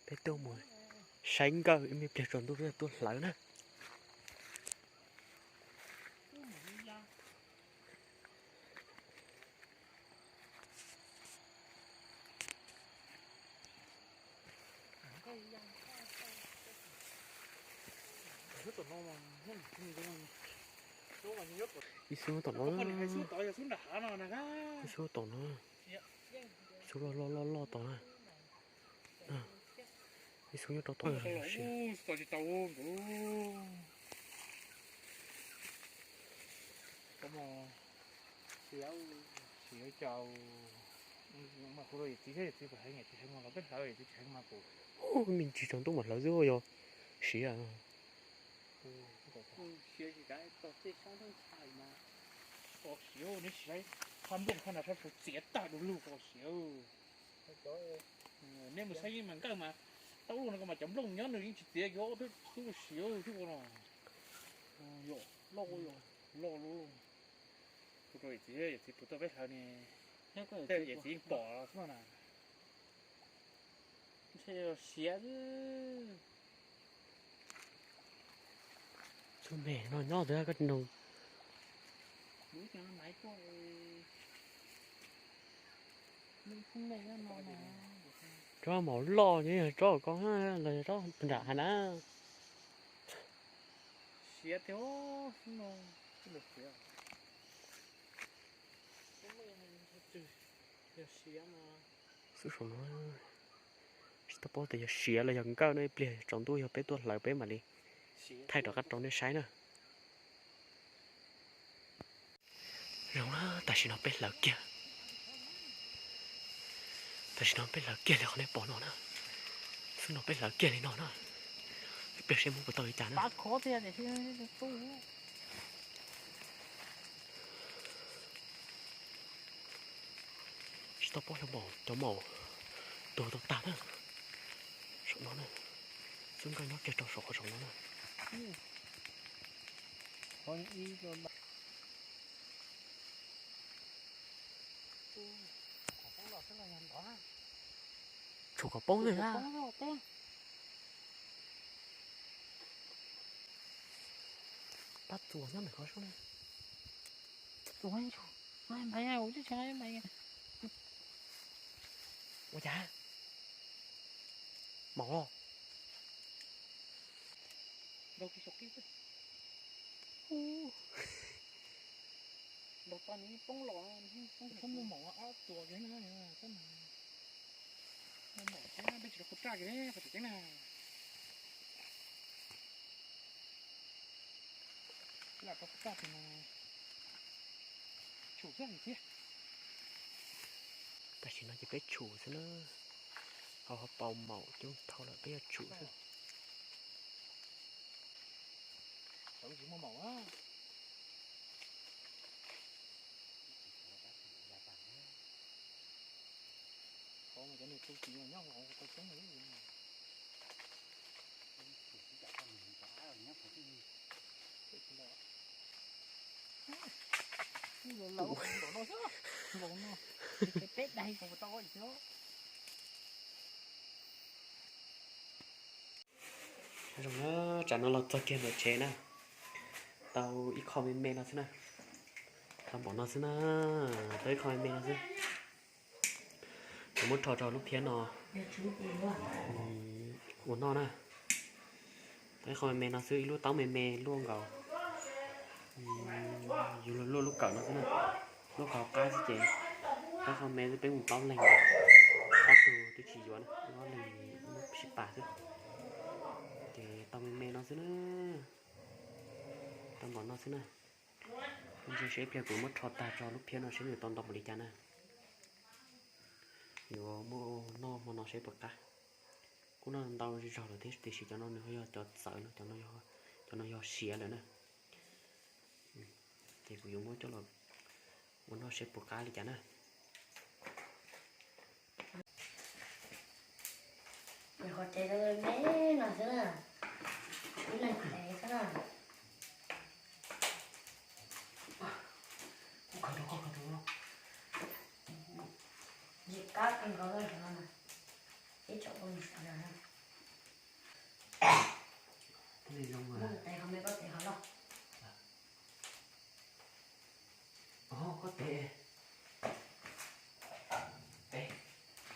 Peb tuaj mus saib nkawj ib me pliag tsaus ntuj tuaj hlawv na. Ib xub tom no, ib xub tom no, xub loj loj loj loj tom na. Ib xub nyob rau tom. Ub, me ntsis tsaus ntuj mas hlawv xwb yog siav. Nej mus saib mas nkawj mas tau ub no mas cov nplooj nyob nws yeej tsis txiav, yuav ob peb tug siav thiab ua no. Loj loj, yawm txiv, yawm txiv pum tuaj peb hlawv ne, tej yawm txiv yeej pom xwb na. Siav xwb. Tsob me no nyob ntawd koj tsis nug. Tsob maum loj ces yog tsob ko los yog tsob nram hav na. Siav tiag no. Xwb saum no, tsis tau paub tias yog siav los yog nkawj no, ib pliag tsaus ntuj yog peb tuaj hlawv peb mam li thaij rov qab rau nej saib na. Zoo na, tam sim no peb hlawv kiag. Tam sim no peb hlawv kiag li qhov nej pom no na. Xwb no peb hlawv kiag li no na. Ib pliag seb muab puas tau li cas na. Tsis tau paub xyov cov maum tuag tau tag na. Saum no na, xub nkawj nyob kiag rau saum qhov saum no na. Tshuav kom poob xwb na. Pab txuas nyob ntawm qhov sub na. Ua cas? Maum los? Nrog tau nws poob los, poob muaj maum ob txuas kiag na, peb tsis tau qhov raj kiag ne, qhov tseem ceeb na. Lam rau qhov raj kiag mas tshum xwb thiab. Tam sim no ces peb tshum xwb na, ho ho pau maum coob dhau lawm peb yuav tshum xwb. Peb dai kuv tau. Zoo na, tsam no los txog kiag ntawm tsev na. Tau ib qho me me no xwb na. Tau npaum no xwb na. Tau ib qho me me no xwb. Kuv muab rho rau lub phiab no ua noj na. Tau ib qho me me no xwb, ib lub taub me me luaj nkaus. Yus luaj lub kawm no xwb na. Lub kawm qab xwb ces tau qho me xwb, peb mus plaub leeg, ob tug twb tsis yuav na, ob leeg muab sib pas xwb. Ces tau me me no xwb na. Tau npaum no xwb na. Ntsia seb ib pliag kuv muab rho tag rau lub phiab no seb nws tau ntau npaum li cas na. Yuav muab noj hmo no seb puas qab. Kuj noj ntau zog lawm thiab tiam sis cov no nws ho yog cov txawv no, cov no yog siav lawm na. Ces kuv yuav muab coj los ua noj seb puas qab li cas na. Qhov tsev me me no xwb na, ib leeg qhev xwb na. Ntsis kab kawg nkaus li no na, ib tsoom phooj ywg sawv daws na. Tes zoo, tes ho me koj tes ho loj. Ov, koj tes, tes.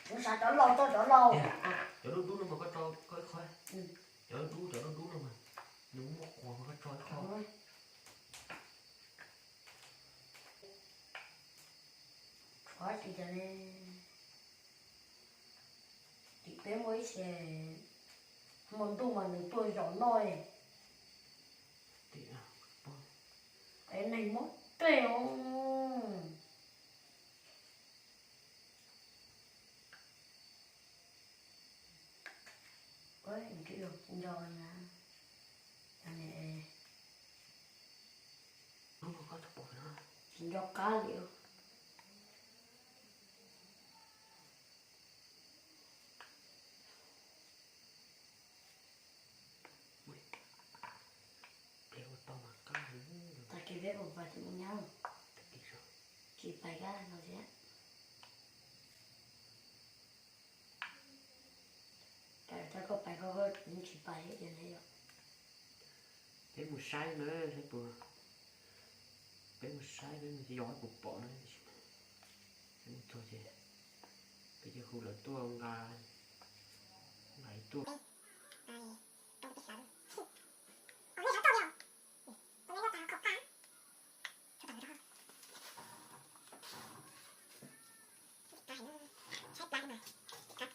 Kuv xav cov laus tso cov laus. Cov dub dub no mas koj tso koj ib qho. Cov dub dub, cov dub dub no mas nws muaj quas mas koj tso ib qho. Tshuav tsis tas li. Tim peb muaj ib xyem hmo ntuj mas nws tuaj zaum noj. Es neeg mob tej os. Nco, tsis nco qab li. Tag kis peb puas pais tsis mus nyob, tsis pais kab no thiab. Cas koj pais koj tsis pais thiab tiag ne yom? Peb mus saib na, saib puas, peb mus saib peb mus yos puas pom na. Peb mus txog ces peb cia hu lawv tuaj nqa, nqa tuaj. Xaiv cov ntawd, cov tsis muaj quav no nws noj ib qho, cov muaj quav nws noj ib qho, cov no cov quav pais na, noj tej kab na, ho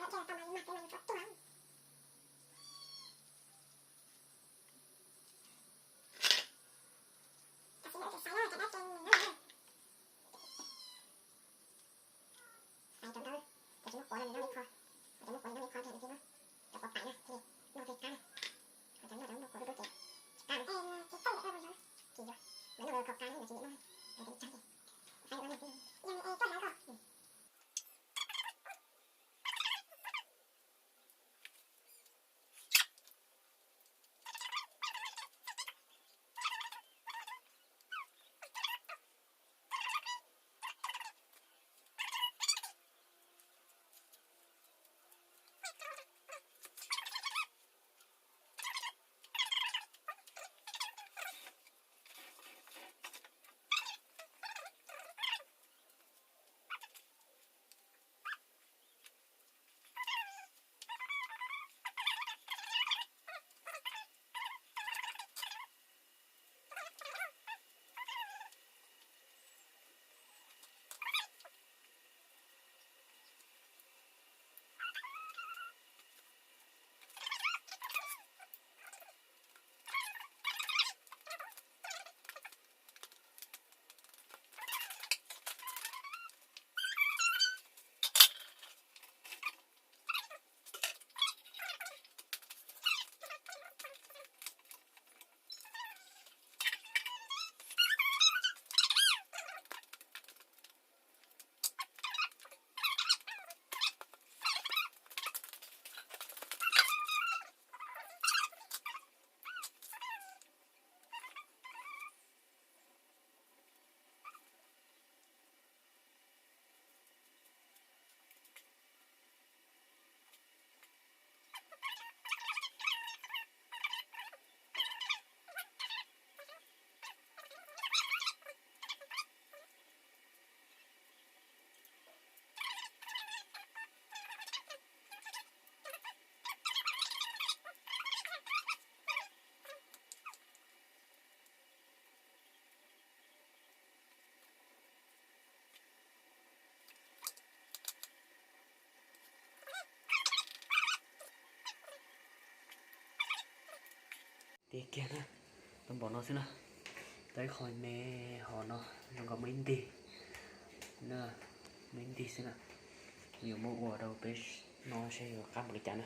cov no cov muaj quav dub dub ces tsis qab na. Ces yog, lawv noj lawv khov qab na, yog tsis nyiam noj, lawv cov ntsav ces, xaiv cov no, tuaj hlawv koj. Tiag kiag na, tau npaum no xwb na. Tau ib qho me hov no, zoo nkaus muaj ib ntig, muaj ib ntig xwb na. Yuav muab ua rau peb no seb yuav qab npaum li cas na.